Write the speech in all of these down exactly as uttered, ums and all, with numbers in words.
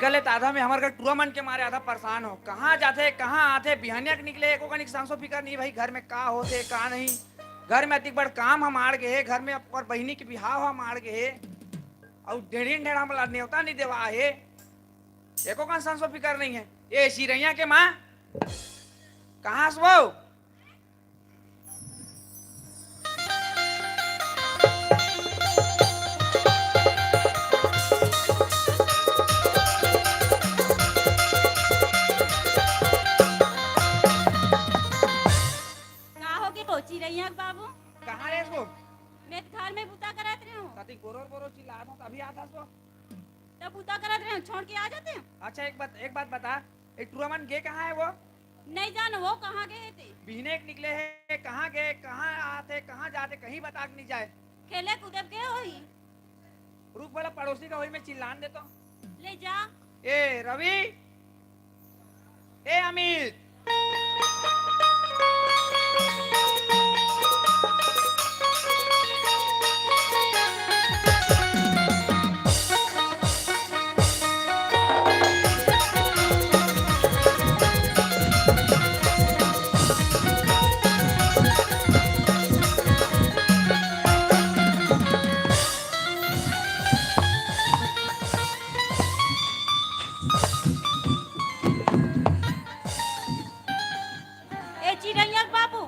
चले त आधा में हमर घर टुरा मन के मारे आधा परेशान हो। कहाँ जाथे, कहाँ आथे, बिहनिया के निकले, एको कनिक सांसो फिकर नहीं भाई, घर में का होथे, का नहीं। घर में अतिक बड़ काम ह माड़ गे हे, घर में ओकर बहिनी के बिहाव ह माड़ गे हे, अउ ढेढ़िन ढेढ़ा हमला नेवता नहीं देवा हे, एको कन सांसो फिकर नहीं है। ए चिरैया के माँ, कहाँ हस वो? का हो गे हो चिरैया के बाबू? कहाँ रेहेस वो? मैं तो घर में बूता करत रहे हूँ। कति गोरोर गोरोर चिल्लात हो, तभी आत हस वो। तब बूता करत रहे हूँ, छोड़ के आ जाते हैं। अच्छा, एक बात, एक बात बता, ए टुरा मन गे कहाँ है वो? नहीं जानो वो कहाँ गए थे। बिहने के निकले है, कहाँ गए, कहाँ आते, कहाँ जाते, कहीं बता के नहीं जाए। खेले कूदे गे होही। रुक भला, पड़ोसी का होई, मैं चिल्लान देता हूँ। ले जा। ए रवि, ए अमित। ए चिरैया के बाबू,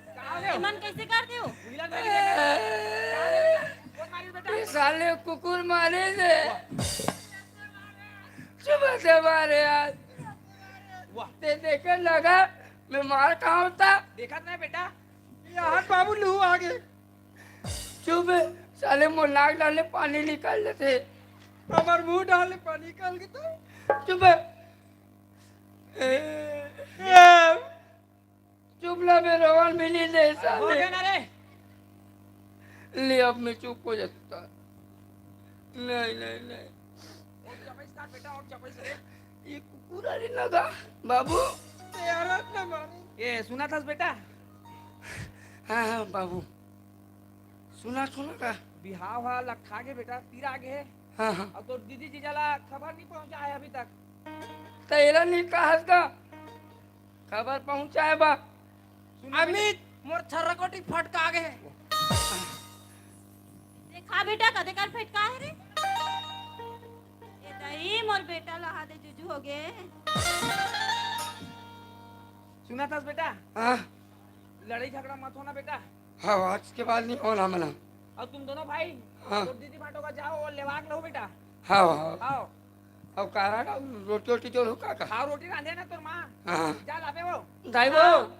का हो गया? एमन कैसे कर दे हो? मिलन वाली बेटा। कौन मारी बेटा? ये साले कुकुर मारे थे। वाह। चुप से मारे यार। वाह। ते देखे लगा, मैं मार खाऊं था। देखत नहीं बेटा। यार बाबू, लू आ गे। चुप, साले मोर नाक डाले पानी निकाल लेते। हमार मुंह डाले पानी निकाल के तो। चुप। ए, चुप ना, मैं रोवन भी नहीं दे हो साले। गया ना रे। ले, अब मैं चुप हो जाता। नहीं, नहीं, नहीं। और चपाई start बेटा, और चपाई से। ये कुकुर अरे नगा, बाबू। यार, ना मारे। ये सुना था बेटा? हाँ, हाँ, बाबू। सुना, सुना का? बिहाव हा लखा के बेटा, तीर आ गे हे। हाँ, हाँ। अब तो दीदी जीजा ला खबर नहीं पहुंचा है अभी तक। तो एला नहीं कहा का? खबर पहुंचाए बा। सुन अमित, मोर छर्रकोटी फटका गे हे। देखा बेटा, कदे कर फटका है रे। ए दई, मोर बेटा लहा दे जुजू हो गे। सुना था बेटा? हाँ। लड़ाई झगड़ा मत होना बेटा। हाँ, आज के बाद नहीं होना मना। और तुम दोनों भाई, हाँ। तो दीदी भाटो का जाओ और लेवाक लो बेटा। हाँ, हाँ। आओ। अब कारा का रोटी वोटी जोर हो का का? हाँ, रोटी रांधे ना तोर माँ। हाँ। जा लाबे वो। दाई वो, हाँ।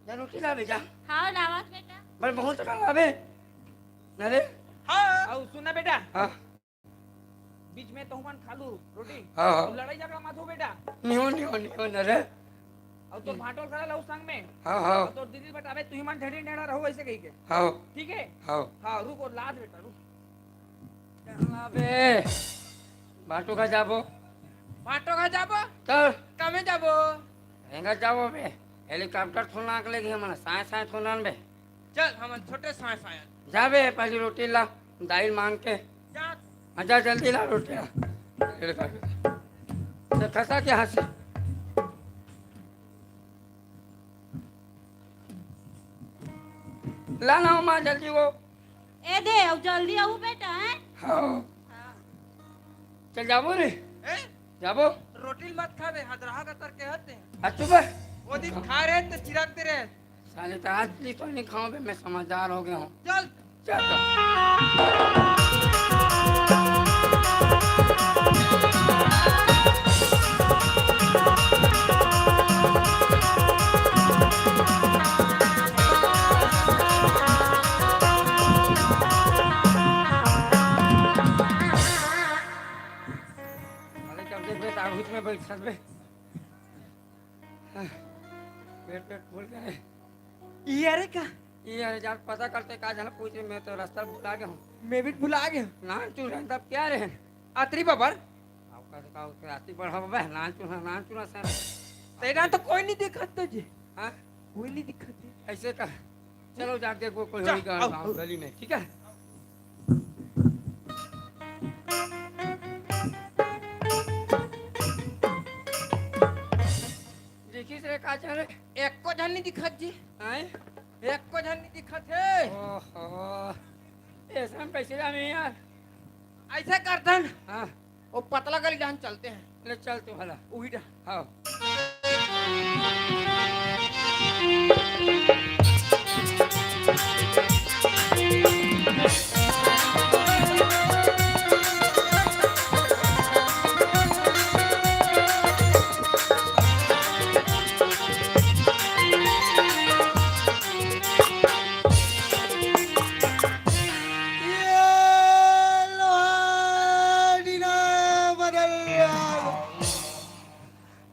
जा रोटी लाबे जा। हाँ, लावत बेटा। बड़ बहुत का लाबे। ना रे। हाँ। और सुन ना बेटा। हाँ। बीच में तहु मन खालू रोटी। हाँ, हाँ। और लड़ाई झगड़ा मत हो बेटा। निहो, निहो, निहो, ना रे। और तोर भाटोल करा लाऊ संग में। हाँ, हाँ। और तोर दीदी बतावे, तुही मन ढेढ़ी ढेढ़ा रहो ऐसे कही के। हाँ। ठीक है? हाँ। हाँ, रुक और लाद बेटा, रुक। अबे, भाटो का जाबो? भाटो का जाबो? तो? कमे जाबो? हेंगा जाबो बे। Helicopter थोड़ा आंक लेगी हमन, साए साए थोड़ा बे। चल, हमन छोटे साए साए। जाबे, पहली रोटी ला, दाई मांग के। जा। हाँ, जा, जल्दी ला रोटी ला। Helicopter। तो खसा के हाथ से। ला ना, माँ, जल्दी वो। ए दे, अब जल्दी आऊ बेटा, हैं? हाँ। हाँ। चल जाबो रे। हैं? जाबो। रोटी मत खाबे, हदरहा का तर के हते। अच्छू बे। वो दिन खा रहे तो चिराग दे रहे। साले तो आज भी तो नहीं खाऊं बे, मैं समझदार हो गया हूँ। चल। चल, चल। अरे, जब देख बे, ताबूत में बैठ सक बे। हाँ, पेट, पेट फूल गए। ये अरे का? ये अरे, जान पता करते का जाना पूछ रहे, मैं तो रास्ता भुला गया हूँ। मैं भी भुला गया। नान चुन रहे, तब क्या रहे? अतरी बबर। आपका तो का उसे आती बढ़ा बाबा, नान चुना, नान चुना सर। तेरा तो कोई नहीं दिखत तो जी। हाँ? कोई नहीं दिखत जी। ऐसे का? चलो जाके देखो कोई जा, होई गाँव, आओ, गाँव आओ। गली में, ठीक है? अच्छा रे। एको झन नहीं दिखत जी। आए? एको झन नहीं दिखत हे। ओहो, ऐसा हम कैसे जाने यार? ऐसे करथन। हाँ। वो पतला गली डाहन चलते हैं। ले चल तू भला। उही डा। हाँ। ये लोहा डीना बदल गया।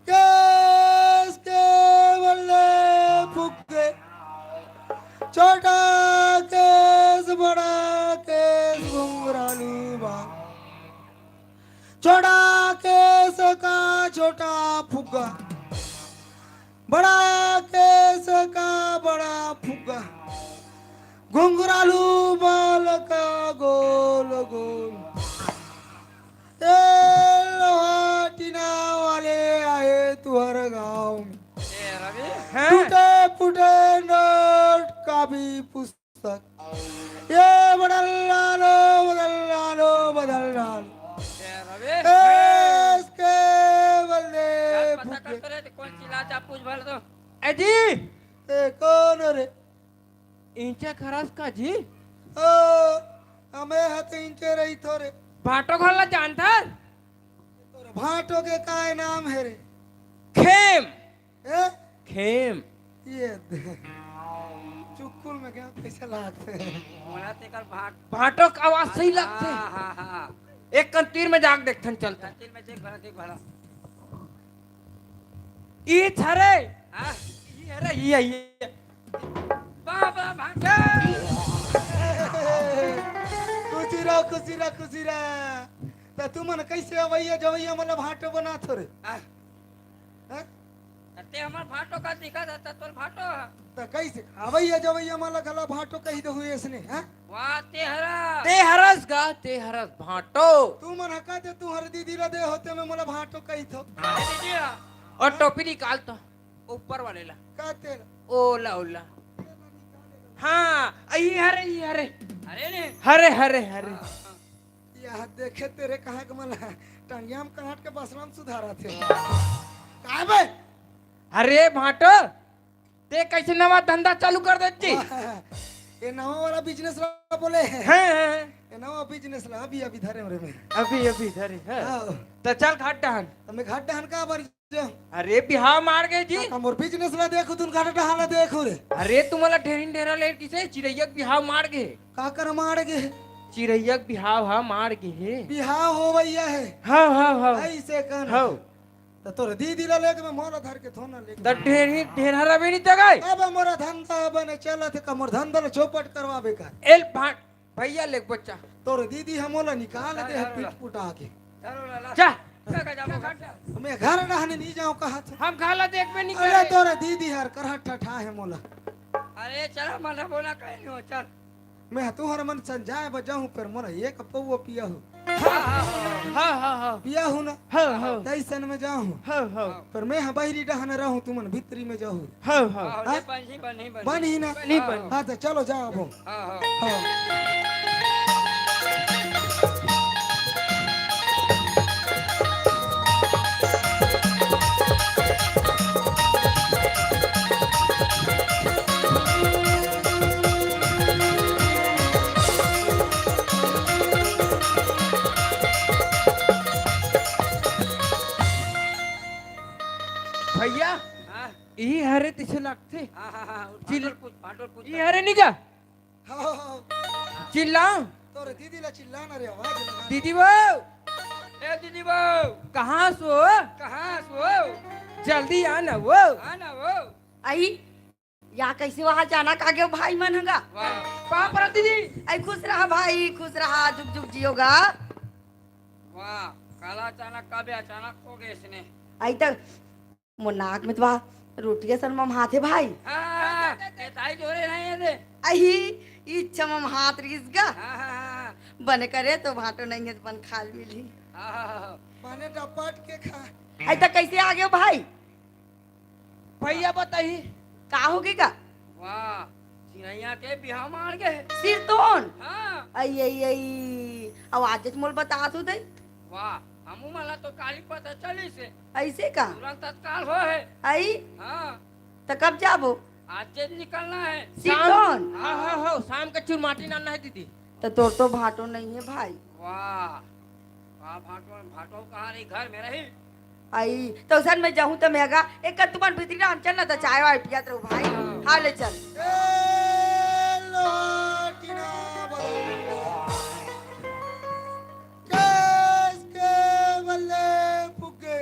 केस के बल्ले फूक गए। छोटा केस, बड़ा केस, घुंघरालू बाल। छोटा केस का छोटा फुग्गा, बड़ा केस का बड़ा फुग्गा, घुंघरालू बाल का गोल गोल। ए लोहा टीना वाले आए तुहर गांव में। ए रवि। हैं? टूटे फूटे नोट का भी पुस्तक। ये बदल डालो, बदल डालो, बदल डालो। ए रवि। ए इसके बल्ले यार, पता फुग्गे। कर तो रहे थे, कौन चिल्लाता, पूछ भर तो। ए जी। ए कौन रे? इंचे खरस का जी? ओ, हमें हत इंचे रही थोरे। भाटो घला जानथस? तोर भाटो के काय नाम है रे? खेम। ए? खेम। ये दे। चुक्कुल में क्या पैसा लागते हैं? मोला तेकर भाट भाटो का आवाज सही लगथे। हाँ, हाँ, हाँ। एक कन तीर में जाके देखथन चलता। तीर में देख भला, देख भला। ई थरे। हाँ? ई हरे, ई, ई। वाह, वाह, भांटा। खुशी रह, खुशी रह, खुशी रह। त तुमन कैसे अवैया जवैया मन ल भांटो बनाथो रे? हाँ। हाँ? त ते हमर भांटो का दिखा था, त तोर भांटो ह। त कैसे? अवैया जवैया मन ल घला भांटो कही दहू ऐसने, हाँ? वाह, ते हरा। ते हरस गा, ते हरस भांटो। तुमन ह का दे, तुहर दीदी ल दे होते में मोला भांटो कही थो। अरे दीदी ह। और टोपी निकाल तो। ऊपर वाले ला। का तेल? ओला, ओला। हाँ, ई हरे, ई हरे। अरे ने। हरे, हरे, हरे। हाँ, हाँ। यह देखे तेरे कहाँ के मला टंगिया में काट के बसरा में सुधारा थे। काय बे? अरे भांटो, ते कैसे नवा धंधा चालू कर देती? ये नवा वाला बिजनेस ला बोले। हाँ, हाँ, हाँ। ये नवा बिजनेस ला अभी, अभी धरे रे में। अभी, अभी धरे, हाँ। हाँ। त चल घाट डहन। त मैं घाट डहन का बार जाऊं? अरे बिहाव मार गे जी। का मोर बिजनेस ला देखो, तुम घाट डहन ला देखो रे। अरे तुम्हारा ढेरिन ढेरा लेट किसे चिरैया के बिहाव मार गे। का कर मार गे? चिरैया के बिहाव हा मार गे हे। बिहाव होवैया है। हाँ, हाँ, हाँ। ऐसे कहना। हाँ। त तोर दीदी ला लेके मैं मोला धर के थोना लेके। त ढेरी, ढेरहा रबे नहीं तगय। अब मोरा धंधा बने चलत हे, का मोर धंधा ला चौपट करवाबे का? एल भाट, भैया लेके बच्चा। तोर दीदी ह मोला निकाल दे हे पीट पुटा के। चल। मैं घर रहने नहीं जाऊं कहा था। हम घाला देखबे नहीं अरे करे। तोर दीदी हर करहट ठठा हे मोला। अरे चल, मन बोला कहीं नहीं हो, चल। मैं तुहर मन संजाय बजाहूं, पर मोला एक पौवा पियाहू। हाँ, हाँ, हाँ। हाँ, हाँ, हाँ। पियाहू ना? हाँ, हाँ। तैसन में जाहूं। हाँ, हाँ। पर मैं ह बहिरी डहन रहूं, तुमन भीतरी में जाहू। हाँ, हाँ। हाँ, हाँ? बनी, बनी, बनी। बनी ना? बनी, बनी। हाँ, त चलो जाओ अब। हाँ, हाँ। हाँ। भैया, हाँ। इही हरे तिसे लगथे। हाँ, हाँ, हाँ, चिल- भांटो पूछ, भांटो पूछ। इही हरे नहीं का? हाँ, हाँ, हाँ। चिल्लाओ। तोरे दीदी ला चिल्ला ना रे, आवाज लगा। दीदी वो। ए दीदी वो। कहाँ सो? कहाँ सो? जल्दी आ ना वो। आ ना वो। आई, या कैसे वहाँ अचानक आ गयो भाई मन हगा? वाह। पाँव परत दीदी। आई खुश रहा भाई, खुश रहा, जुग जुग जियोगा। वाह, काला अचानक का भी अचानक हो गए इसने। आई त मोर नाक में तो बा रोटी असन ममहाथे भाई। हाँ, ये ताई जोरे नहीं है दे। अही, इच्छा ममहात रिस गा। हाँ, हाँ, हाँ, हाँ। बने करे तो भांटो नहीं है, बन खाल मिली। हाँ, हाँ, हाँ, हाँ। बने डपट के खा। आई त कैसे आ गयो भाई? भैया बताही। का होगे का? वाह, चिरैया के बिहाव मार गे हे। सिरतोन? हाँ। अई, अई, अई। अउ आजेच मोल बतात हो दई। वाह, हमू मन ला तो काली पता चलिस हे। अइसे का? तुरंत तत्काल हो हे। अई? हाँ। त कब जाबो? आजेच निकलना हे। सिरतोन? हाँ, हाँ, हाँ, शाम के चुरमाटी लानना हे दीदी। त तोर तो भांटो नइ हे भाई। वाह, वाह, भांटो, भांटो कहाँ रही? घर में रही। अई, त असन में जाहूं त मैं गा, एक तुमन भीतरी राम चल ना, त चाय वाय पियत रहू भाई। हाँ। हाँ, ले चल। ए, लोहा टीना बदल। केस के बल्ले फुग्गे।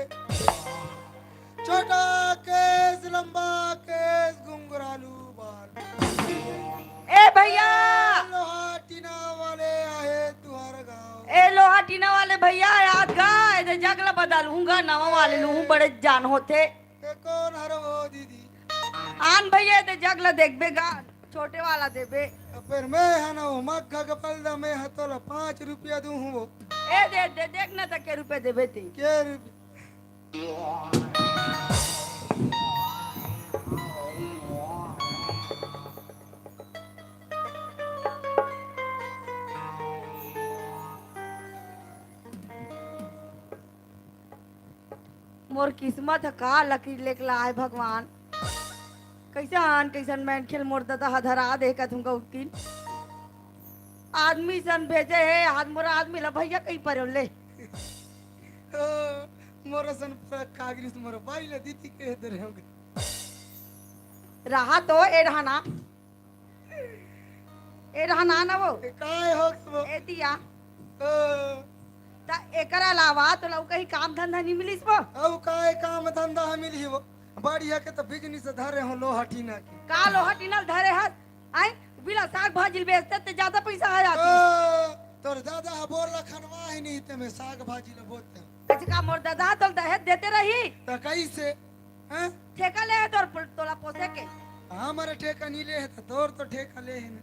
छोटा केस, लंबा केस, घुंघरालू बाल। ए भैया! लोहा टीना वाले आहे तुहर गाँव। ए लोहा टीना वाले भैया, याद गा, एदे जग ल बदलहूं गा, नवा वाले लूहूं, बड़े जान होथे। ए कोन हर वो दीदी? आन भैया, एदे जग ल देखबे गा, छोटे वाला देबे। अबे मैं हा ना वो मग्घा के पलदा, मैं हा तोला पाँच रुपया दूहूं वो। ए दे, दे, देख ना त के रुपया देबे ते। के रुपया? मोर किस्मत ह का लकीर लेके लाए भगवान। कइसन, कइसन मनखे ल मोर ददा ह धरा दे कथूं का उतकिन। आदमी सन भेजे हे, आज मोर आदमी ल भैया कहीं परे ले। ओ, मोर सन पर कागरी से मोर बाई ले दीदी के दे रहे होंगे। रहा तो ए रहा ना। ए रहा ना ना वो। ए, काय हो गए वो? ए दिया। ओ। त एकर अलावा तोला अउ कहीं काम धंधा नहीं मिलिस वो? अउ काय काम धंधा ह मिलही वो? बढ़िया के त बिजनेस धरे हो लोहा टीना के। का लोहा टीना ल धरे हस? आई बिला साग भाजी ल बेचते ते ज्यादा पैसा आ जाती। ओ, तोर दादा ह बोर ला खनवा ही नहीं ते मैं साग भाजी ला बोते। अच्छा का मोर दादा तोल दहेज देते रही? त कैसे? हैं? ठेका ले हे तोर, तोला पोसे के। हमर ठेका नहीं ले हे, त तोर तो ठेका ले हे ना।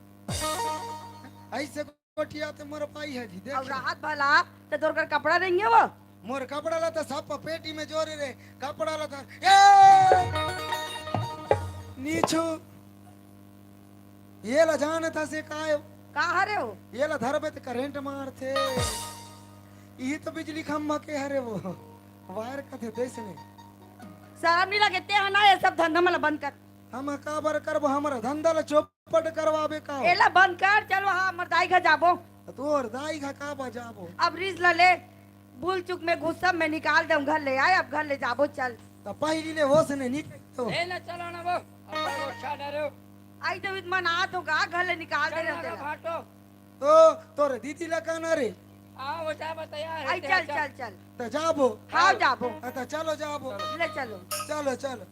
ऐसे गोठिया ते मोर पाई है जी, देख। अब राहत भला, त तोर कर कपड़ा नहीं हे वो? मोर कपड़ा ला त सब पेटी में जोरे रे, कपड़ा ला त, ए! नीचू। ये ला जानत हस का हे? का हरे वो? ये ला धरबे त करंट मारथे। इही तो बिजली खंभा के हरे वो। वायर कथे देश में। शरम नहीं लगे ते ह ना, ये सब धंधा मन ला बंद कर। हम काबर करबो, हमर धंधा ला चौपट करवाबे का? एला बंद कर, चल वहाँ हमर दाई घर जाबो। तोर दाई घर का बा जाबो? अब रीस ला ले, भूल चूक में गुस्सा में निकाल दे, घर ले आए, अब घर ले जाबो, चल। त पहिली ले होश ने निकल तो। ए ना चलो ना वो, अब वो अच्छा डरो। आई तो इत मन आत होगा, घर ले निकाल दे चल रहे ना तेला। भाटो। तो तोर दीदी ला कहना रे। हाँ, वो चाय बताया है, आई, चल, चल, चल। त जाबो। हाँ, जाबो। हाँ, त चलो जाबो। ले चलो। चलो, चलो।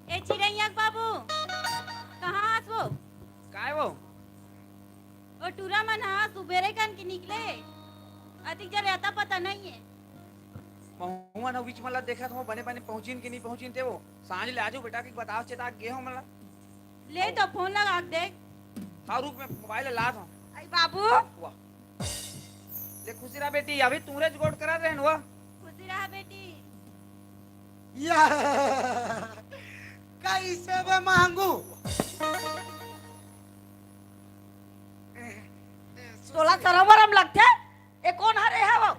ए चिरैया के बाबू, कहाँ हस वो? काय वो? ओ टूरा मन ह सुबेरे कन के निकले, अतिक जर अता पता नहीं है। महूँ मन ह बीच मन ला देखत हों, बने बने पहुँचिन कि नहीं पहुँचिन ते वो। सांझ ले आजू बेटा के बताव चेता गे हों मन ला। ले तो फोन लगा के देख। हाँ, रुक, मैं मोबाइल ला लात हों। आई बाबू। वाह। ले खुशी रहा बेटी, अभी तुमरे ज गोठ करा रहे हैं वो। खुशी रहा बेटी। या, कैसे बे मांगू? तोला सरम वरम लगथे? ए कोन हरे हे वो?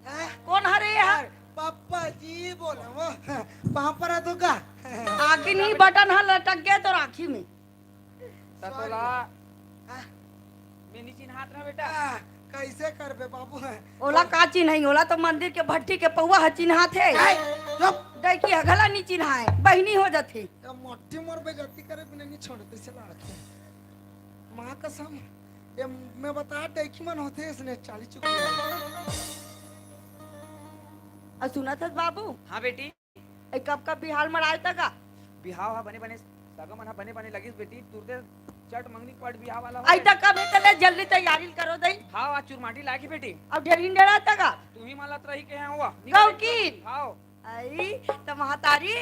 हैं? कोन हरे हे? अरे, पप्पा जी बोला वो। पाँव परा तो का? आँखी नहीं बटन ह लटक गया तोर आँखी में। त तोला हाँ। मैं नी चिन्हात ना बेटा। आ, कैसे करबे बाबू? ओला का चिन्हई? ओला तो मंदिर के भट्टी के पौवा ह चिन्हात हे। ए, चुप। डैकी ह घला नी चिन्हाय, बहिनी हो जाथे। ये मट्टी मोर बेइज्जती करे बिना नी छोड़ते से लड़के। माँ कसम, ये मैं बता डैकी मन होथे इसने चाली चुकी। अउ सुनत हस बाबू? हाँ बेटी। ए, कब कब बिहाव मड़ाए त का? बिहाव ह बने बने सगा मन ह बने बने लगिस बेटी, तुरते चट मंगनी के पट बिहाव वाला हो अई गे। त कब हे, तले जल्दी तैयारी करो दई। हाँ, आज चुरमाटी लागी बेटी। अब ढेरिन डेरा तक आ। तुम्ही मला त रही के हैं हुआ। गौकी। हाँ। अई, त महतारी,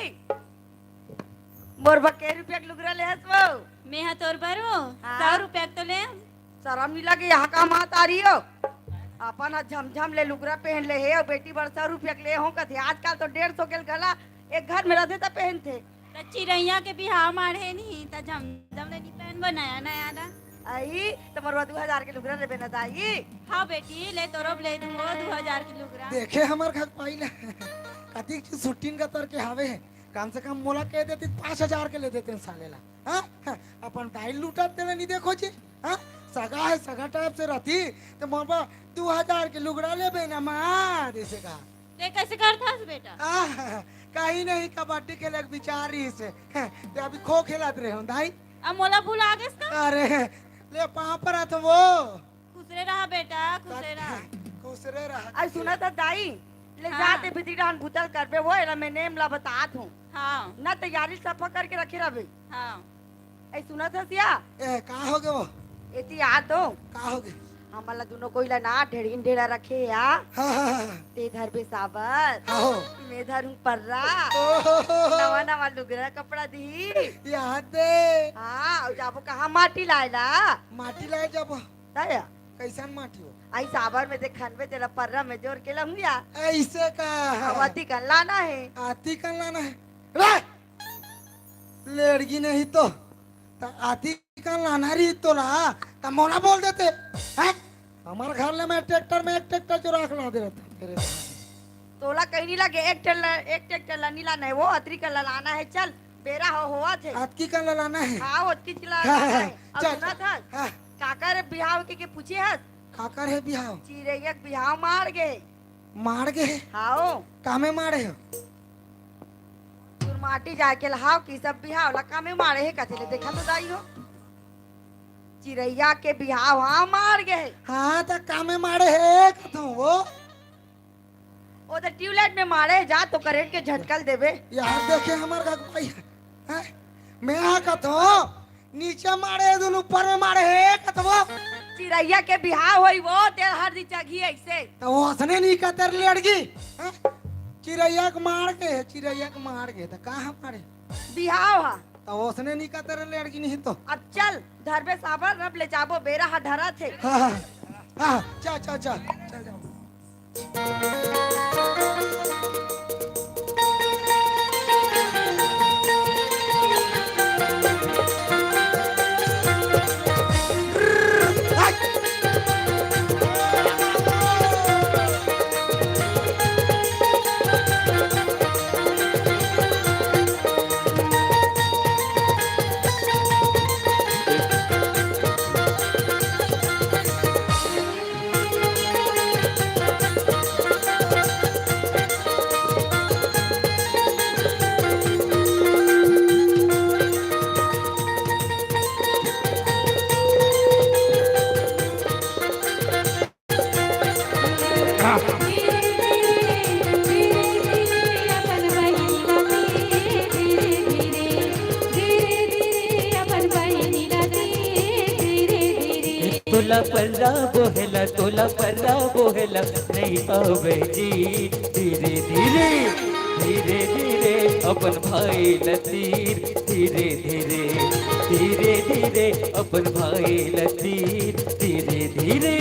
मोर बर के रुपया के लुगरा ले हस वो? मैं हा तोर बर हूँ, हाँ। सौ रुपया के तो ले। शरम नहीं लगे, यहाँ का महतारी हो? अपन ह झमझम ले लुगरा पहन ले हे, अउ बेटी बर सौ रुपया के ले हो कथे। आजकल तो डेढ़ सौ के घला एक घर में रहते त पहनथे। त चिरैया के बिहाव माढ़े नहीं, त झमझम ले नहीं पहनबो नया नया ला। अई, त मोर बर दू हजार के लुगरा लेबे न दाई? हाँ बेटी, ले तोरो बर ले दूंगो दू हजार के लुगरा। देखे हमर घर पाई ला, कतिक चीज सुट्टीन का तर के हावे हे। कम से कम मोला कह देती, पाँच हजार के ले देते साले ला। हाँ? हाँ, अपन दाई लूटत तेला नहीं देखो जी। हाँ? सगा है, सगा टाइप से रहती, त मोर बर दू हजार के लुगरा लेबे न माँ, जैसे कहा। ते कैसे करथस बेटा? आह, कहीं नहीं, कबड्डी खेले के विचार रहिस हे। ते अभी खो खेलत रहे हो दाई। अब मोला भुला गेस का? अरे, ले पाँव परत हो वो। खुसरे रहा बेटा, खुसरे रहा। खुसरे रहा। अरे सुनत हस दाई, ले हाँ। जाते भीतरी डहान भूतल करबे वो, एला मैं नेम ला बतात हूँ। हाँ। ना तैयारी सफा करके रखे रहबे। हाँ। ए, सुनत हस या? ए, का हो गे वो? एती आ तो। का हो गे? हमन ला दुनो कोई ला ना ढेड़िन ढेड़ा रखे या। हाँ, हाँ, हाँ। ते धरबे साबर। हाँ हो। मैं धरूं पर्रा। ओहो। नवा नवा लुगरा कपड़ा दिही। याद दे। हाँ, अउ जाबो कहाँ माटी लाए ला? माटी लाए जाबो। तय? कैसन माटी हो? आई साबर में ते खनबे तेला पर्रा में जोर के लहूं या। ऐसे का? अब अतिकन लाना हे। अतिकन लाना हे। रे! लेड़गी नहीं तो, त आती कन लाना रही तोला, त मोला बोल देते, हैं? हमर घर ले मैं ट्रैक्टर में एक ट्रैक्टर चुरा के ला दे रहता तेरे। तोला कहीं नहीं लगे, एक ट्रैक्टर, एक ट्रैक्टर ला नहीं लाना हे, वो अतरी कन ला लाना हे। चल, बेरा हो, होवत हे। अतकी कन ला लाना हे। हाँ, अतकी कन ला हाँ, लाना हाँ, हे। अब चल, सुनत हस? हाँ। काकर बिहाव के, के पूछे हस? काकर हे बिहाव? चिरैया के बिहाव माड़ गे। माड़ गे हे? हाओ। कामे माड़े हो? चुरमाटी जाए के लहाव कि सब बिहाव ला कामे माड़े हे, कथे ले देखा तो दाई हो। चिरैया के बिहाव, हाँ, माड़ गे हे। हाँ, त कामे माड़े हे कथो वो? ओ त ट्यूबलाइट में माड़े हे, जा तो करंट के झटकल देबे। यार देखे हमर गगवाई हे। हैं? मैं हा कथो, नीचे माड़े हे, दुनो ऊपर में माड़े हे, कथो। चिरैया के बिहाव होई वो, तेल हर दी चघी ऐसे। त वो असने नहीं कतर लेड़गी। हैं? चिरैया के माड़ गे, चिरैया के माड़ गे, त कहाँ माड़े? बिहाव हा। त वो असने नहीं कतर लेड़गी नहीं तो। अब चल, धरबे साबर, रब ले जाबो, बेरा हा ढरत हे। हाँ, हाँ, हाँ, चल, चल, चल, चल जाओ। तोला पर्रा बोहेला, तोला पर्रा बोहेला, नहीं आवे जी। धीरे धीरे, धीरे धीरे अपन भाई ला तीर। धीरे धीरे, धीरे धीरे अपन भाई ला तीर। धीरे धीरे।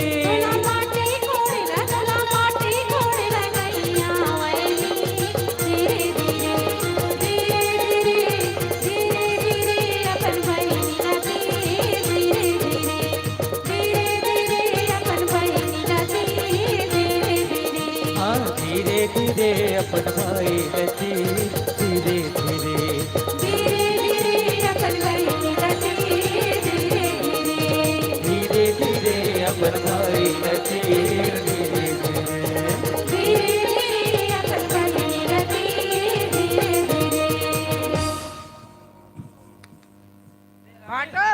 हाँ, धीरे धीरे अपन भाई ला तीर, धीरे धीरे। धीरे धीरे अपन भाई ला तीर, धीरे धीरे। धीरे धीरे अपन भाई ला तीर, धीरे धीरे। धीरे धीरे अपन भाई ला तीर, धीरे धीरे। भाटो।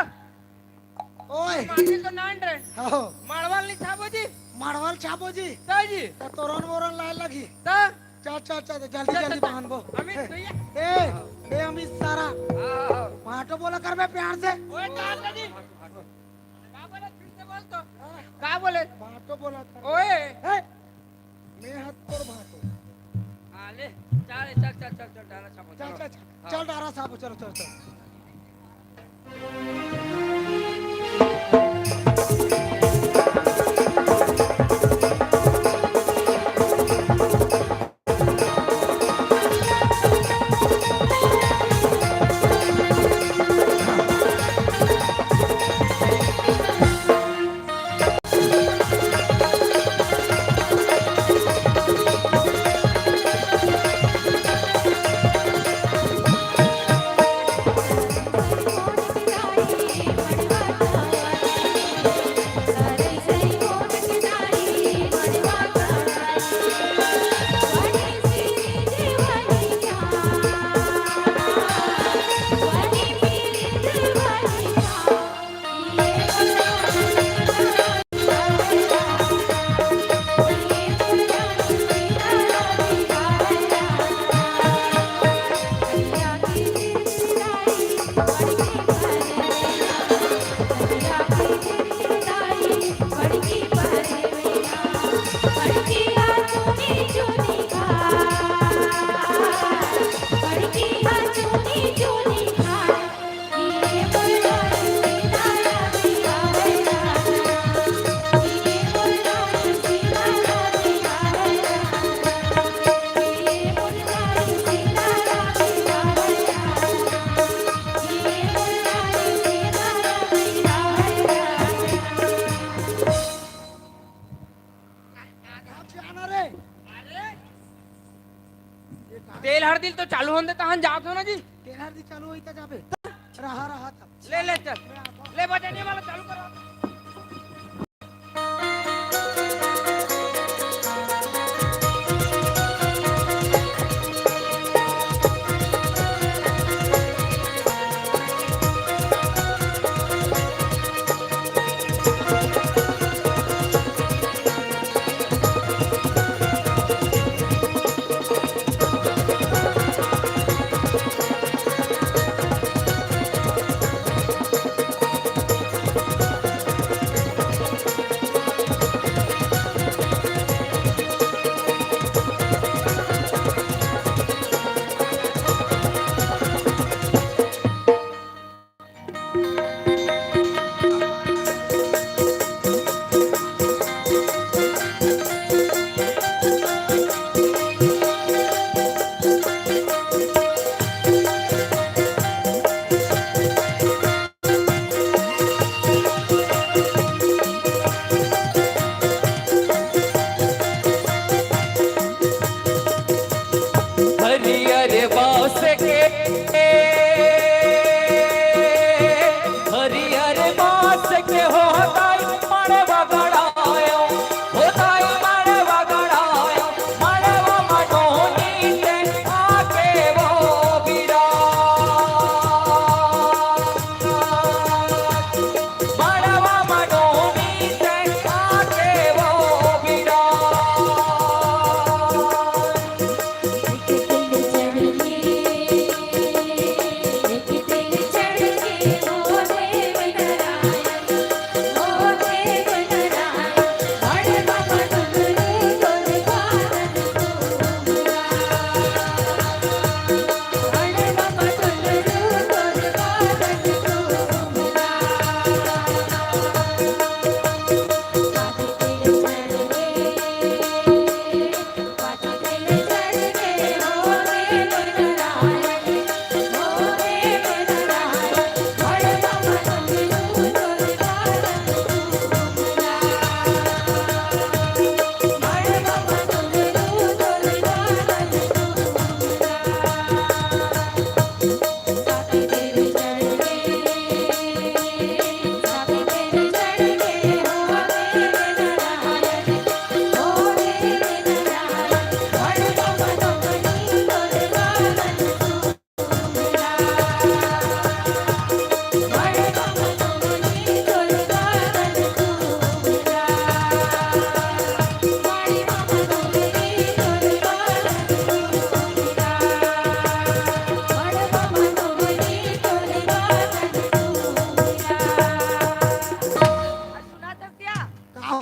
ओए। माटी तो नान रे। हाओ। माड़वाल नहीं छाबो जी? माड़वाल छाबो जी? त जी। त तोरन वोरन लाए लगी। त? चल, चल, चल, जल्दी, चल, जल्दी चल, चल। बांधबो। अमित, ए, भैया। ए, ए, अमित सारा। हाँ, हाँ। भाटो बोला कर बे प्यार से। ओए, कहाँ से जी? का बोले? फिर से बोल तो। का बोले? भाटो बोला कर। ओए। ए, मैं हाथ तोड़ भाटो। हाँ, ले। चल, चल, चल, चल, चल, डाला छापो, चल, चलो। चल, चल। हाँ। चल, डारा साहब, चलो, चलो, चलो। तेल हर दिल तो चालू होने देता, हम जात हो ना जी। तेल हर दिल चालू होई त जाबे। रहा, रहा तब। ले, ले, चल। ले, बजाने वाला चालू करो।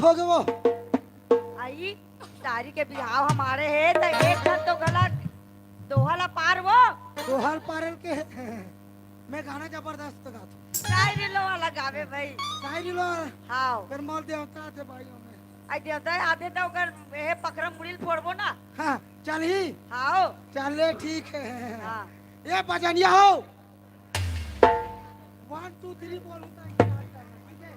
हो गे वो। आई, सारी के बिहाव हमारे हे, त एक ठन तो गलत। दोहा ला पार वो। दोहा ल पारल के। मैं गाना जबरदस्त गाथों। शायरी लो वाला गावे भाई। शायरी लो। हाँ। फेर मोर देवता थे भाई में। आई देवता आते त ओकर हे पकरम मुड़ी ल फोड़बो ना। हाँ, चलही। हाँ। चले, ठीक है। हाँ। ए बजनिया हो। One, two, three बोलूं त start करना, ठीक है?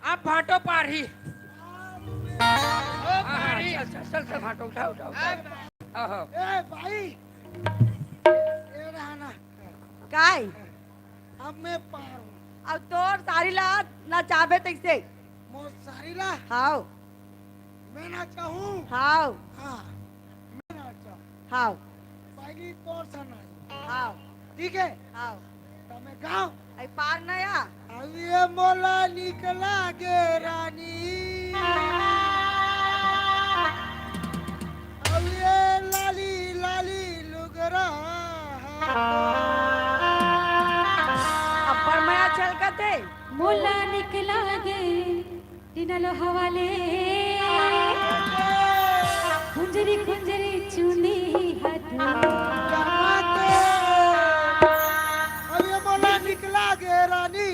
अब भाटो पारही। ओ हाँ, हाँ, पारही। चल, चल, चल, चल, भाटो उठा, उठा, उठा। अब हाँ, हाँ। ए भाई, ए रहा ना। काय? अब मैं पार हूँ। अब तोर सारी ला नचाबे तैसे। मोर सारी ला? हाव। मैं नचाहूँ? हाव। हाँ, मैं नचाहूँ। हाव। पहली तोर से नहीं। हाव। ठीक है? हाव। त मैं गाँव। आई पार नया। अब ये मोला निकला गे रानी। अब ये लाली लाली लुगरा। अब्बड़ मया छलकत हे। मोला निकला गे टीना लोहा वाले। खुंजरी खुंजरी चुनी हाथ। अब ये मोला निकला गे रानी।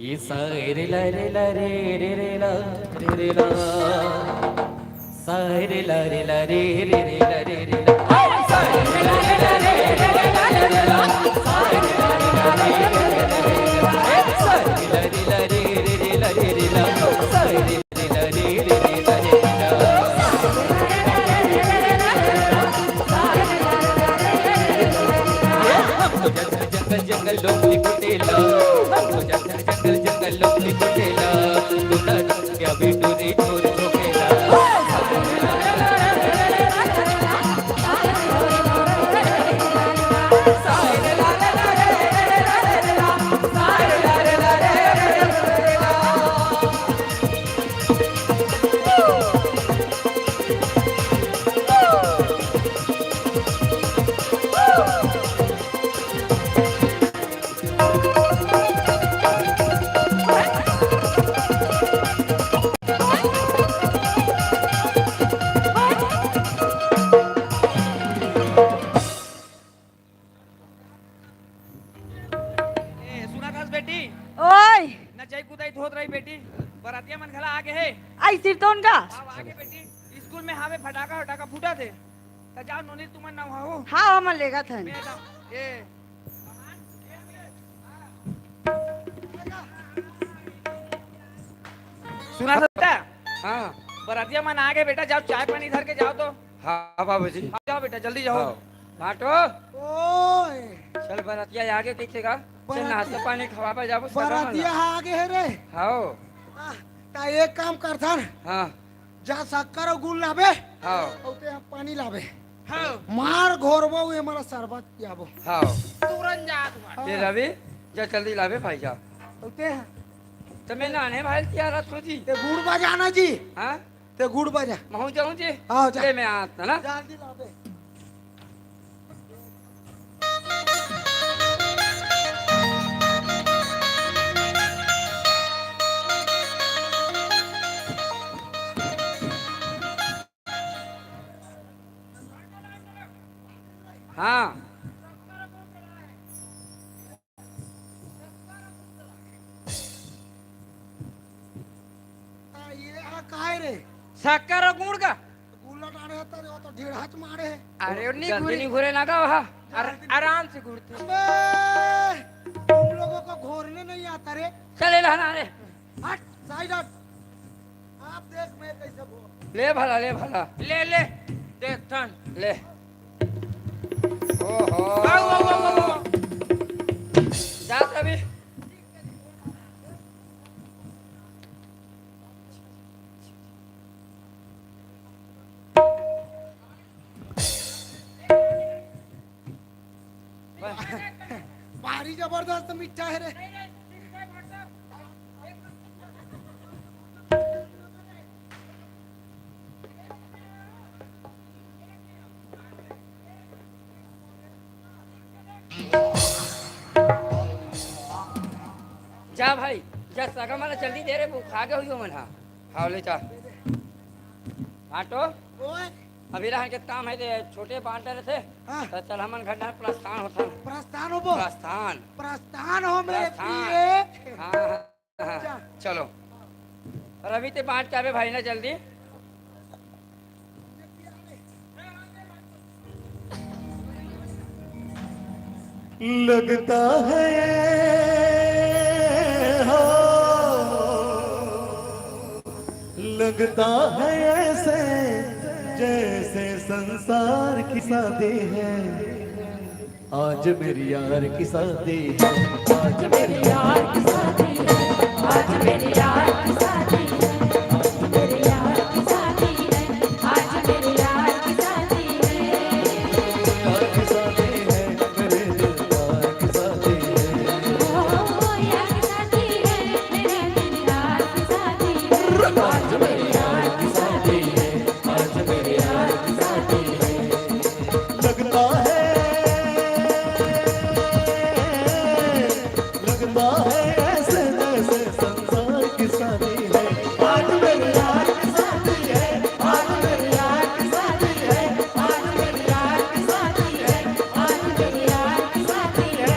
ये सा रे रे ला रे ला रे रे रे ला रे रे ला। सा रे ला रे ला रे रे रे ला रे रे ला। सा रे ला रे ला रे रे ला रे रे ला। सा रे ला रे ला रे रे ला रे रे ला। सा रे ला रे ला रे रे ला रे रे ला। सा रे जंगल जंगल लोग कुटेला, जंगल जंगल लोग कुटेला, तू ना क्या भी टूरी टूर ठोकेला। ए, सुना थस बेटी? ओए! नचई कुदई होत रही बेटी, बरातिया मन घला आगे हे। आई सिरतोन का? आओ आगे बेटी, स्कूल में हावे फटाका वटाका फूटत हे। त जाओ नोनी तुमन नहाओ। हाँ, हमन लेगत हन। मैं जाओ। ए। सुना सकता? हाँ। बरतिया मन आ गे बेटा, जाओ चाय पानी धर के जाओ तो। हाँ बाबूजी। हाँ, जाओ बेटा, जल्दी जाओ। हाँ। भाटो। ओए। चल बरतिया आ गे कइसे का? चल बरतिया। नाश्ता पानी खवाबे जाबो, सगा मन ला। बरतिया आ गे हे रे। हाँ। आ, त एक काम करथन। हाँ। जा शक्कर अउ गुड़ लाबे। हाँ। अउ ते ह पानी लाबे। हाँ। मार घोरबो, ये मोला शरबत पियाबो। हाँ। तुरंत जात हूँ। हाँ। ए रवि, जा जल्दी लाबे भाई, जा। अउ ते ह? त मैं नाने भाई ल तियारत हों जी। ते गुड़ बजाना जी। हाँ? ते गुड़ बजा। महूँ जाऊँ जी? हाँ, जा। ले मैं आत हूँ ना। जल्दी लाबे। हाँ। आ, ये आ काय रे? शक्कर अउ गुड़ का? गुड़ ल डारे हे त रे, वो तो ढेड़हा च मारे हे। अरे, ओ नी जल्दी घुरे। नी घुरे ना गा, हाँ। अर-, जल्दी। आराम से घुरथे। अबे, तुम लोगों को घोरने नहीं आता रे। चल, ए ला ना रे। हट, side हट। आप देख मैं कैसे घोर। ले भला, ले भला। ले, ले। देखथन। ले। ओहो। आओ, आओ, आओ, आओ, आओ। जा तभी। भारी जबरदस्त मीठा हे रे। जा भाई, जा सगा मन ला जल्दी दे रे, वो खा गे होही ओमन हा। हाँ, ले जा। बांटो। ओए। अभी रहन के काम हे, ते छोटे बांट रहे थे। हाँ। त चल हमन घर डाहर प्रस्थान होथन। प्रस्थान होबो? प्रस्थान। प्रस्थान हो मेरे प्रस्थान। प्रिय। हाँ, हाँ, हाँ, जा। चलो। रवि ते बांट के आबे भाई ना जल्दी। लगता है, हो, लगता है ऐसे जैसे संसार की शादी है। आज मेरी यार की शादी है। आज मेरी यार की शादी है। आज मेरी यार की शादी है। आज मेरी यार की शादी है। आज मेरी यार की शादी है। यार की शादी है, मेरे दिलदार की शादी है। ओ, यार की शादी है, मेरे दिलदार की शादी है। आज मेरी यार की शादी है। आज मेरी यार की शादी है। लगता है, लगता है ऐसे जैसे संसार की शादी है। आज मेरी यार की शादी है, आज मेरी यार की शादी है, आज मेरी यार की शादी है, आज मेरी यार की शादी है।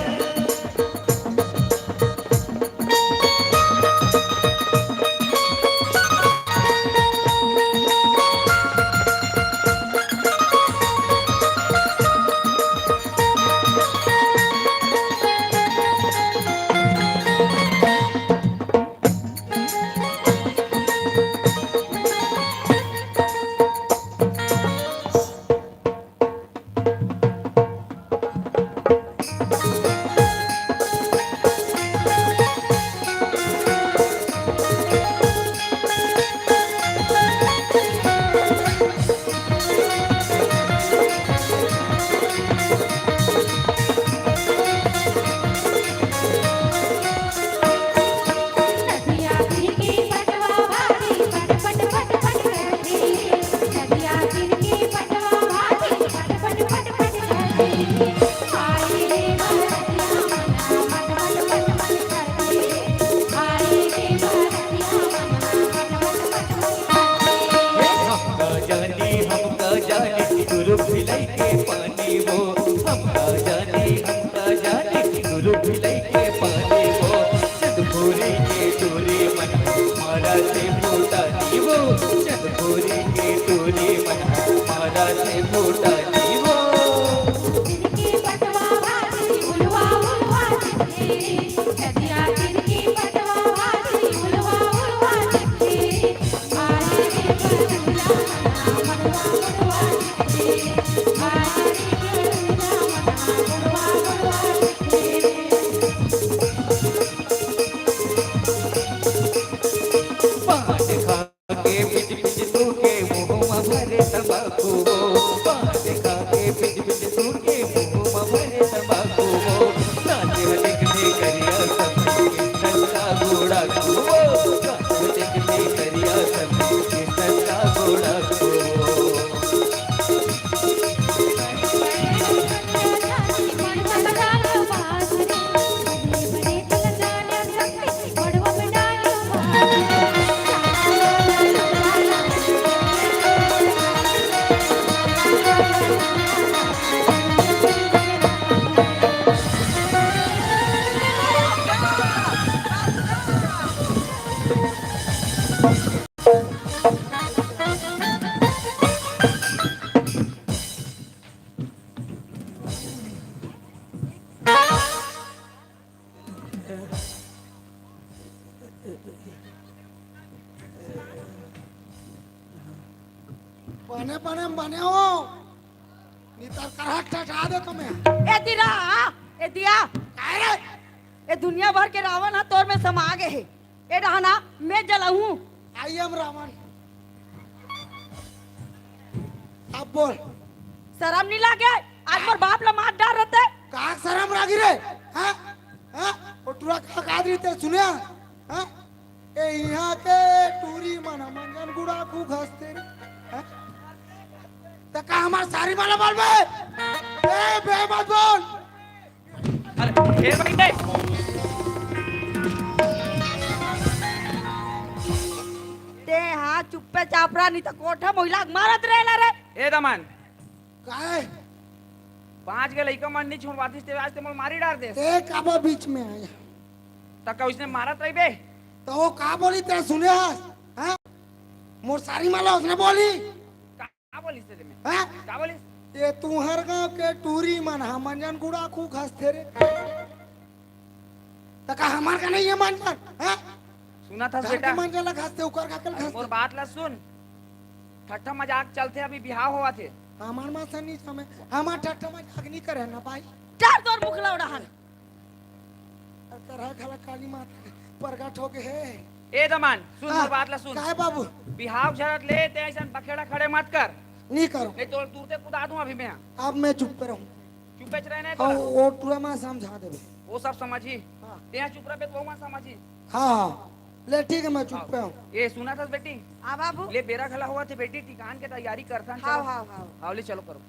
बने बने बने हो, नितर करहट ठठा दे तुम्हें। ए दिरा, ए दिया। काय रे? ए दुनिया भर के रावण ह तोर में समा गे हे। ए डहाना मैं जलहूं। I am Ravan. अब बोल। शरम नहीं लागे? आज मोर बाप ला मार डार रहते। का शरम लागी रे? हाँ? हाँ? ओ टूरा का काद रही ते सुने? हाँ? ए इहाँ के टूरी मन ह मंजन गुड़ाखू घसथे रे। हाँ? त का हमार सारी माला बोल बे? ए बे मत बोल। अरे, फेर बहिन दे। ते हा चुप्पे चाप रहा, नहीं तो कोठा महिला के मारत रहेला रे। ए दमन। काय? पांच के लइका मन नहीं छोड़वातिस, ते आज ते मोल मारी डार दे। ते काबर बीच में आया? त का उसने मारत रहिबे? त वो का बोली ते सुने हस? हाँ? मोर सारी माला उसने बोली? का बोलिस तेरे में? हाँ? का बोलिस? ये तुहर गांव के टूरी मन हा मंजन गुड़ाखू घसथे रे। त का हमार का नहीं है मंजन? हाँ? सुना था घर के बेटा। मंजन ला घसथे, उकर का कल अरे घसथे। मोर बात ला सुन। ठट्ठा मजाक चलथे, अभी बिहाव होवत हे। हमार मां सन्नी समय, हमार ठट्ठा मजाक नहीं करे ना भाई। डर तोर मुखला उड़ाहन। करहा घला काली माता प्रगट हो गे हे। ए दमन, सुन हाँ, मोर बात ला सुन। काय बाबू? बिहाव झरत ले ते अइसन बखेड़ा खड़े मत कर। नहीं करो। नहीं तो तुरते कुदा दूं अभी मैं। अब मैं चुप रहूं। चुपे च रहने अब तोला। वो टूरा मां समझा देबे। वो सब समझी। हाँ। ते चुप रह बे, तो वो मां समझी। हाँ, हाँ। ले ठीक है, मैं चुप पे हूँ। ए सुना था बेटी? हाँ बाबू। ले बेरा घला होवत हे बेटी, टिकान के तैयारी करथन। हाँ, चलो। हाँ, हाँ। आओ ले चलो करो।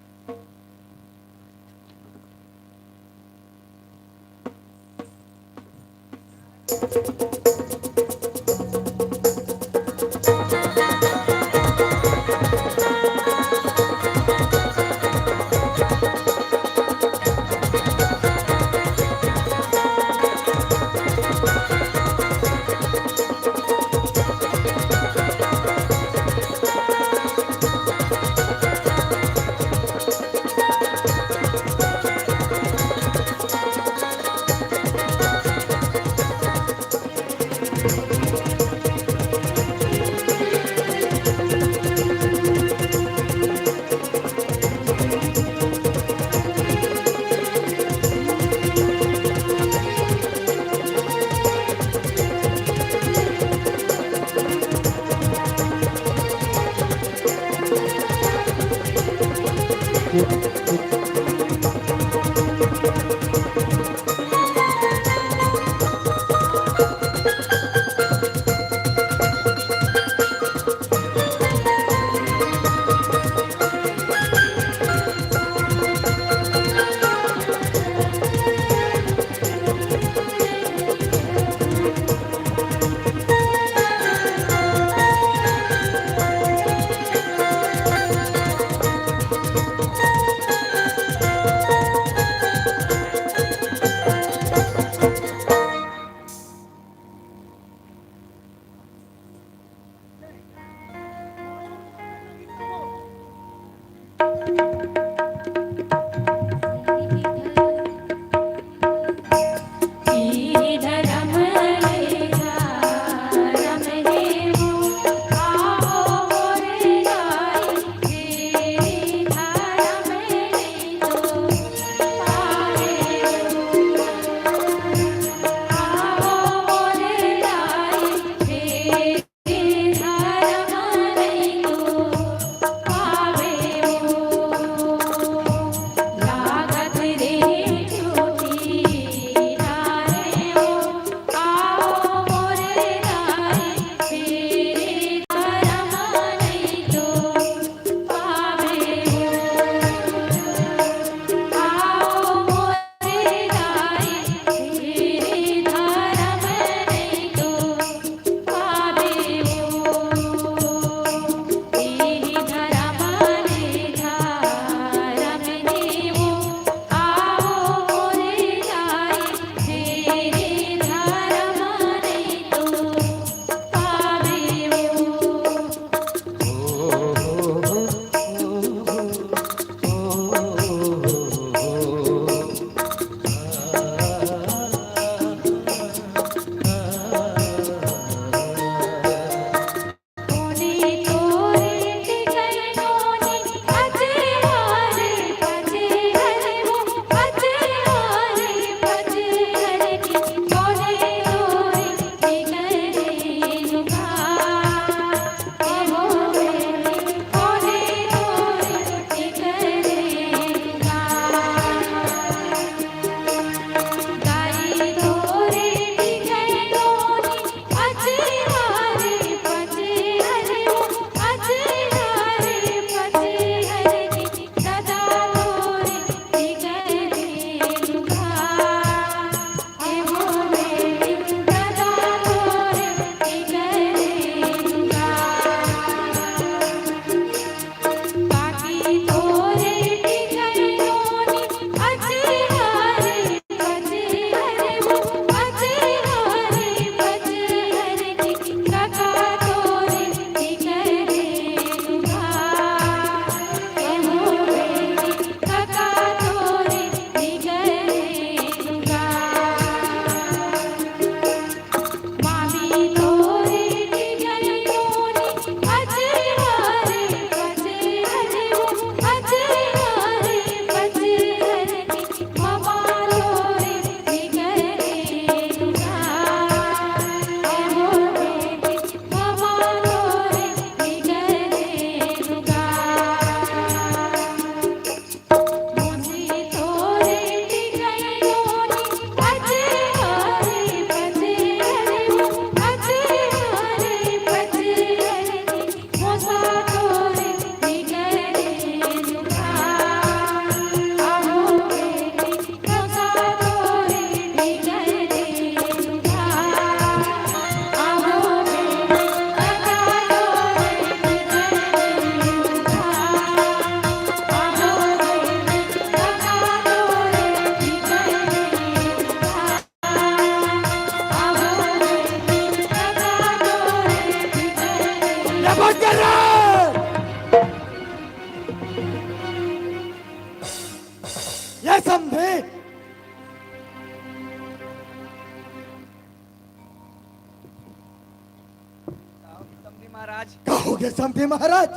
महाराज। का होगे समधी महाराज?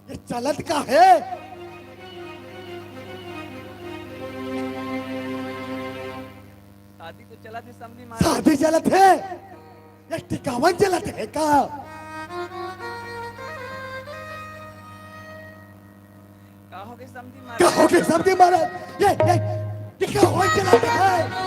ये चलत का हे? शादी तो चलत हे समधी महाराज। शादी चलत हे? ये टिकावन चलत हे का? का होगे समधी का महाराज? होगे समधी महाराज? ये, ये, ये का होय चलत हे?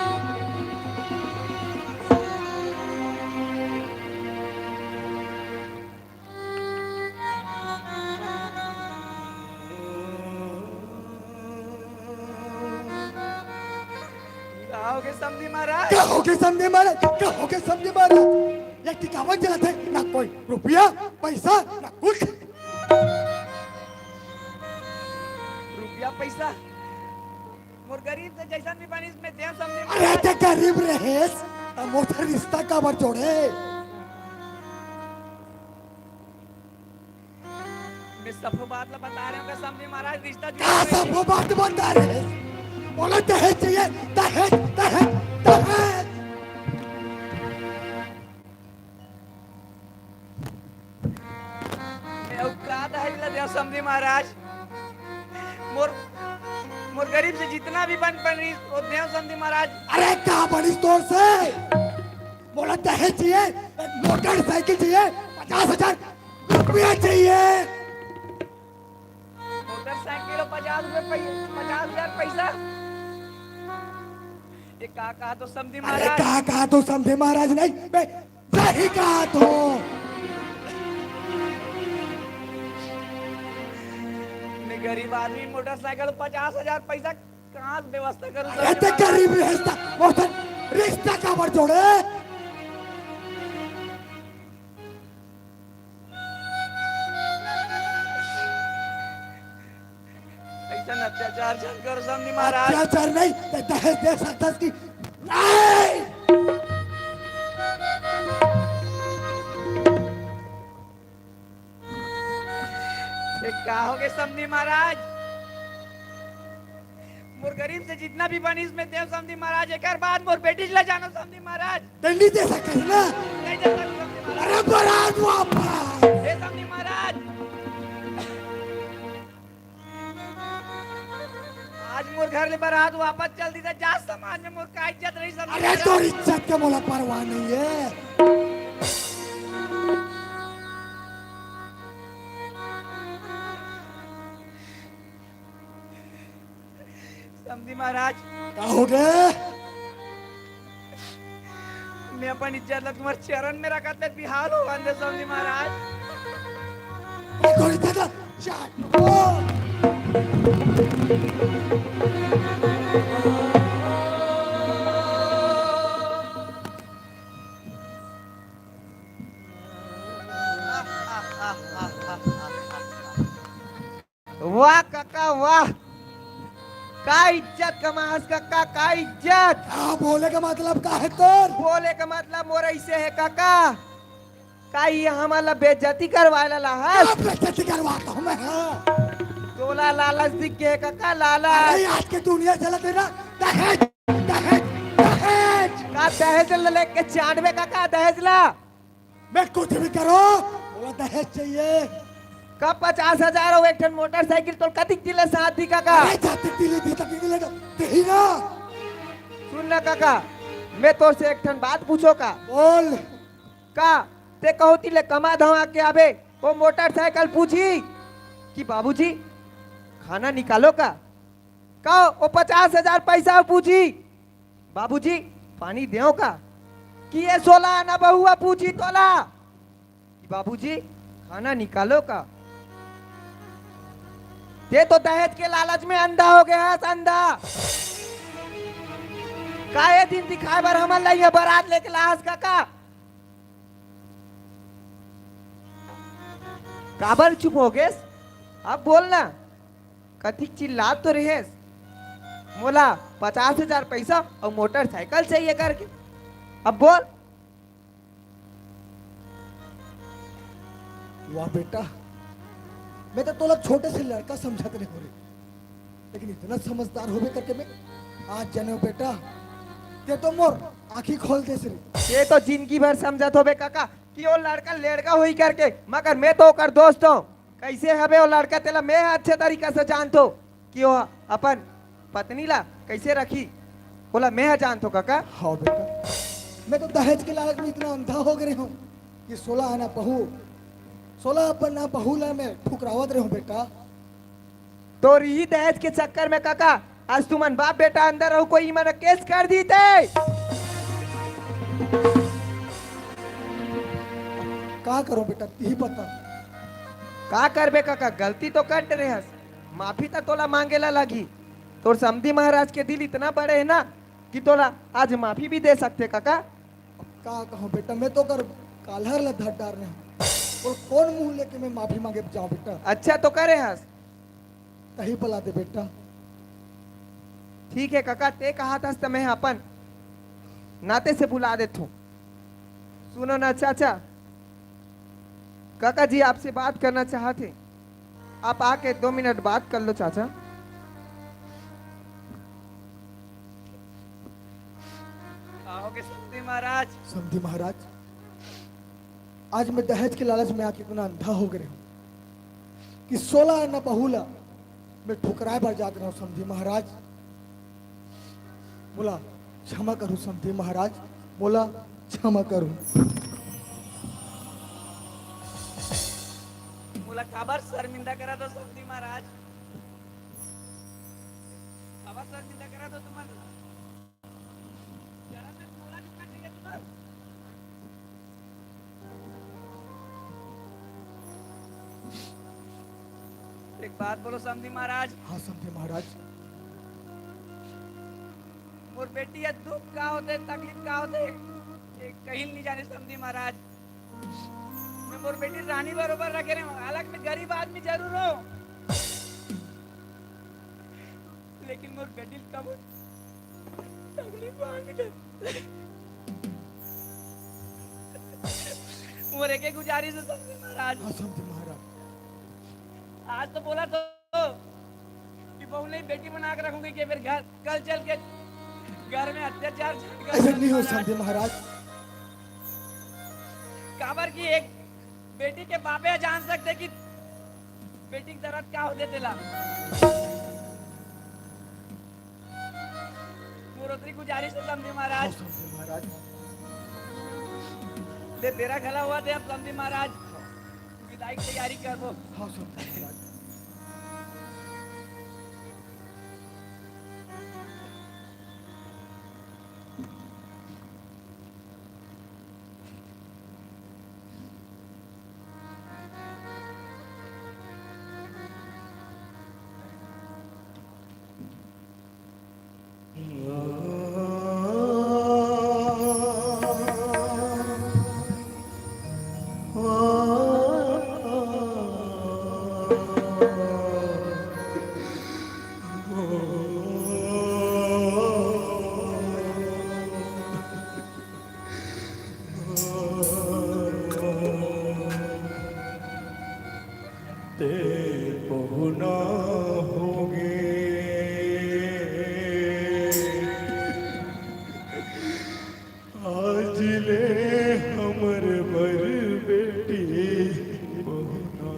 का होगे समधी महाराज? का होगे समधी महाराज? का होगे समधी महाराज? ये टिकावन चलत हे, ना कोई रुपया, पैसा, ना कुछ। रुपया, पैसा? मोर गरीब से जइसन भी बनिस, मैं देंव समधी महाराज। अरे, ते गरीब रहेस, त मोर से रिश्ता काबर जोड़े? मैं सबो बात ला बता रहे हूँ का समधी महाराज, रिश्ता जुड़ा का नहीं। सबो बात बता रहे? बोलो, दहेज चाहिए, दहेज, दहेज, दहेज। मैं अउ का दहेज ला देंव समधी महाराज? मोर, मोर गरीब से जितना भी बन, बन रही, वो देंव समधी महाराज। अरे, का बनिस तोर से? बोला, दहेज चाहिए, एक मोटरसाइकिल चाहिए, पचास हजार रुपया चाहिए। मोटरसाइकिल अउ पचास रुपये पै-, पचास हजार पैसा। ये का कहा तो समधी अरे महाराज? का कहा तो समधी महाराज? नहीं, मैं सही कहा तो। मैं गरीब आदमी, मोटरसाइकिल पचास हजार पैसा कहाँ से व्यवस्था करूँ अरे समधी ते महाराज? गरीब रिश्ता, मोर से रिश्ता काबर जोड़े? ऐसा अत्याचार झन करो समधी महाराज। अत्याचार नहीं, ते दहेज दे सकथस कि नहीं? ये का होगे समधी महाराज? मोर गरीब से जितना भी बनिस मैं देंव समधी महाराज, एकर बाद मोर बेटी ला जानव समधी महाराज। ते नहीं दे सकस ना? नहीं दे सकस समधी महाराज। अरे बारात वापस। हे समधी महाराज, आज मोर घर ले बारात वापस चल दिस त जा समाज में मोर का इज्जत रही समधी अरे महाराज। तोर इज्जत के मोला परवाह नहीं हे। समधी महाराज। का होगे? मैं अपन इज्जत ला तुम्हारे चरण में रखत ले बिहाल हो गन दे समधी महाराज। ये थोड़ी जगह, चाट। वाह कका वाह, का इज्जत कमास कका, का इज्जत। का बोले का मतलब का हे तोर? बोले का मतलब मोर ऐसे हे कका, का ये हमन ला बेइज्जती करवाए ला लाहस? का बेइज्जती करवात हों मैं, हाँ? तोला लालच दिख गे कका, लालच। अरे आज के दुनिया चलत हे ना, दहेज, दहेज, दहेज। का दहेज ला लेके चाटबे कका, दहेज ला? मैं कुछ भी करो, बोला दहेज चाहिए। का पचास हजार अउ एक ठन मोटरसाइकिल तोर कतिक दिन ले साथ दी कका? अरे जातिक दिन ले, जातिक दिन ले, देही ना। सुन ना कका, मैं तोर से एक ठन बात पूछों का? बोल। का ते कहूँ तिले कमा धमा के आबे, ओ मोटरसाइकिल पूछी कि बाबूजी खाना निकालों का? का ओ पचास हजार पैसा पूछी, बाबूजी पानी देंव का? कि ये सोला आना बहुआ पूछी तोला कि बाबूजी खाना निकालों का? ते तो दहेज के लालच में अंधा हो गे हस, अंधा। का ये दिन दिखाए बर हमन ला ये बारात लेके लाहस कका? काबर चुप हो गेस? अब बोल ना, कतिक चिल्लात तो रहेस, मोला पचास हजार पैसा अउ मोटरसाइकिल चाहिए करके। अब बोल। वाह बेटा, मैं तो तोला छोटे से लड़का समझत रहे हों रे, लेकिन इतना समझदार होबे करके मैं आज जानेंव बेटा, ते तो मोर आँखी खोल देस रे। ये तो जिंदगी भर समझत होबे कका, कि वो लड़का लेड़गा होही करके, मगर मैं तो ओकर दोस्त हों। कइसे हवे वो लड़का, तेला मैं ह अच्छा तरीका से जानथों कि वो अपन पत्नी ला कइसे रखही, ओला मैं ह जानथों कका। हाँ बेटा, मैं तो दहेज के लालच में इतना अंधा हो गे हों कि सोलह आना बहू, सोलह अपन ना बहू ला मैं ठुकरावत रहे हों बेटा। तोर इही दहेज के चक्कर में कका, आज तुमन बाप बेटा अंदर रहो, कोई मन केस कर दीते। का करों बेटा, तिही बता। का करबे कका, गलती तो कर डरे हस, माफी त तोला मांगे ला लगही। तोर समधी महाराज के दिल इतना बड़े हे ना कि तोला आज माफी भी दे सकथे कका। अब का कहूँ बेटा, मैं तो ओकर कालर ला धर डारे हों। अउ कौन मुंह लेके मैं माफी मांगे जाऊं बेटा? अच्छा तो करे हस। तही बुला दे बेटा। ठीक हे कका, ते कहत हस त मैं अपन नाते से बुला देथों। सुनो ना चाचा, काका जी आपसे बात करना चाहत हे, आप आके दो मिनट बात कर लो चाचा। आओगे समधी महाराज। समधी महाराज, आज मैं दहेज के लालच में आके इतना अंधा हो गे हों कि सोलह आना बहू ला मैं ठुकराए बर जात रहे हों समधी महाराज। मोला क्षमा करहू समधी महाराज, मोला क्षमा करहू। मोला काबर शर्मिंदा करत हो समधी महाराज? काबर शर्मिंदा करत हो तुमन? जरा से थोड़ा दिखना चाहिए तुमन। एक बात बोलो समधी महाराज। हाँ समधी महाराज। मोर बेटी ह दुख का होथे, तकलीफ का होथे, ये कहीं नहीं जाने समधी महाराज। मैं मोर बेटी रानी बरोबर रखे रहे हों, हालांकि मैं गरीब आदमी जरूर हों, लेकिन मोर बेटी ल कबो तकलीफ आगे। मोर एके गुजारिश हे समधी महाराज। हाँ समधी महाराज। आज तो बोला तो कि बहू नहीं बेटी बना के रखूंगी कि फिर घर, कल चल के घर में अत्याचार झगड़ा ऐसे नहीं हो महाराज। समधी महाराज। काबर कि एक बेटी के बापे जान सकथे कि बेटी के दरद का होथे तेला। मोर ओतरी गुजारिश हे समधी महाराज। हाँ समधी महाराज। ले बेरा घला होवत हे अब समधी महाराज, विदाई के तैयारी करबो। हाँ समधी महाराज। ते पहुना होगे। आज ले हमर बर बेटी पहुना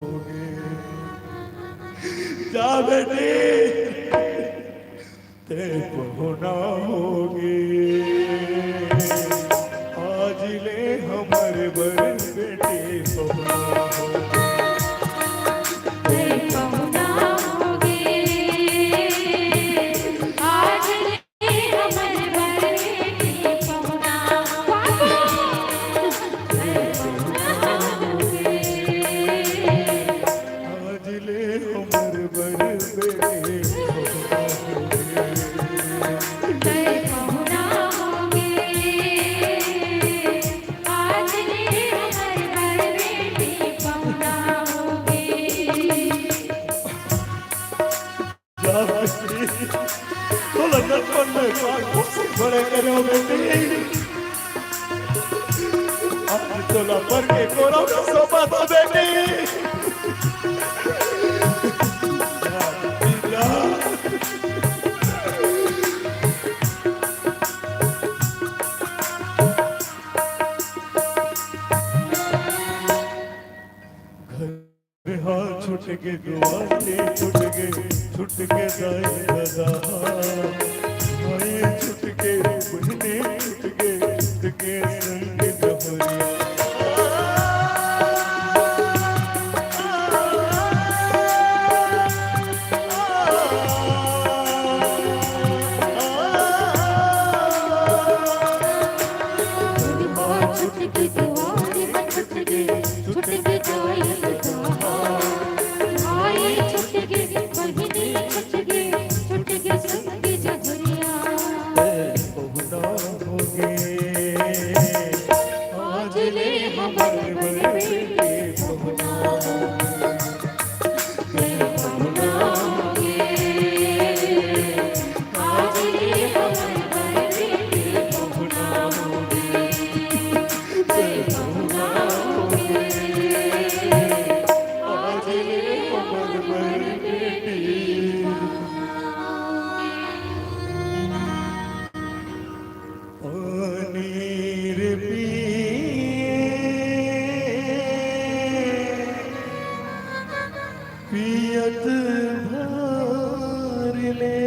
होगे। जा बेटी, ते पहुना होगे। आज ले हमर बर बेटी पहुना होगे। ते पहुना होगे। आज ले हमर बर बेटी पहुना होगे। ते पहुना होगे। आज ले हमर बर बेटी पहुना होगे। ते पहुना होगे। आज ले हमर बर बेटी पहुना होगे। जा बेटी, तोला नतमन में पाल पोस के बड़े करे हों बेटी। आज तोला बर के कोरा में सोपत हों बेटी। जा बेटी, जा। के दुआरे छूट गे, छूट गे दाई ददा। भाई छूट गे, बहिनी छूट गे, छूट गे संग जहुरिया। छूट गे दुआरे छूट गे, छूट गे दाई ददा। भाई छूट गे, बहिनी छूट गे, छूट गे संग जहुरिया। ए, बहुना होगे। आज ले हमर बड़ बेटी बहुना होगे। ए, बहुना होगे। आज ले हमर बड़ बेटी बहुना होगे। पियत भर ले।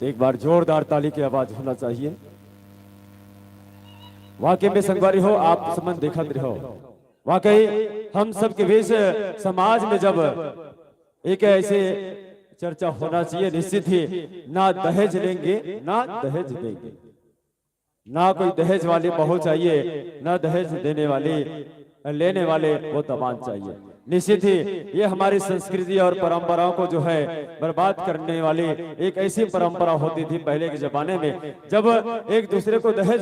एक बार जोरदार ताली की आवाज होना चाहिए। वाकई में संगवारी हो, आप समन देखत रहो, वाकई हम सबके बीच समाज में जब एक ऐसे चर्चा होना चाहिए, निश्चित ही ना दहेज लेंगे ना दहेज देंगे, ना कोई दहेज वाली बहू चाहिए, ना दहेज देने वाली, लेने वाले वो दामाद चाहिए। निश्चित ही ये हमारी संस्कृति और परंपराओं को जो है बर्बाद करने वाली एक ऐसी परंपरा होती थी पहले के जमाने में, जब एक दूसरे को दहेज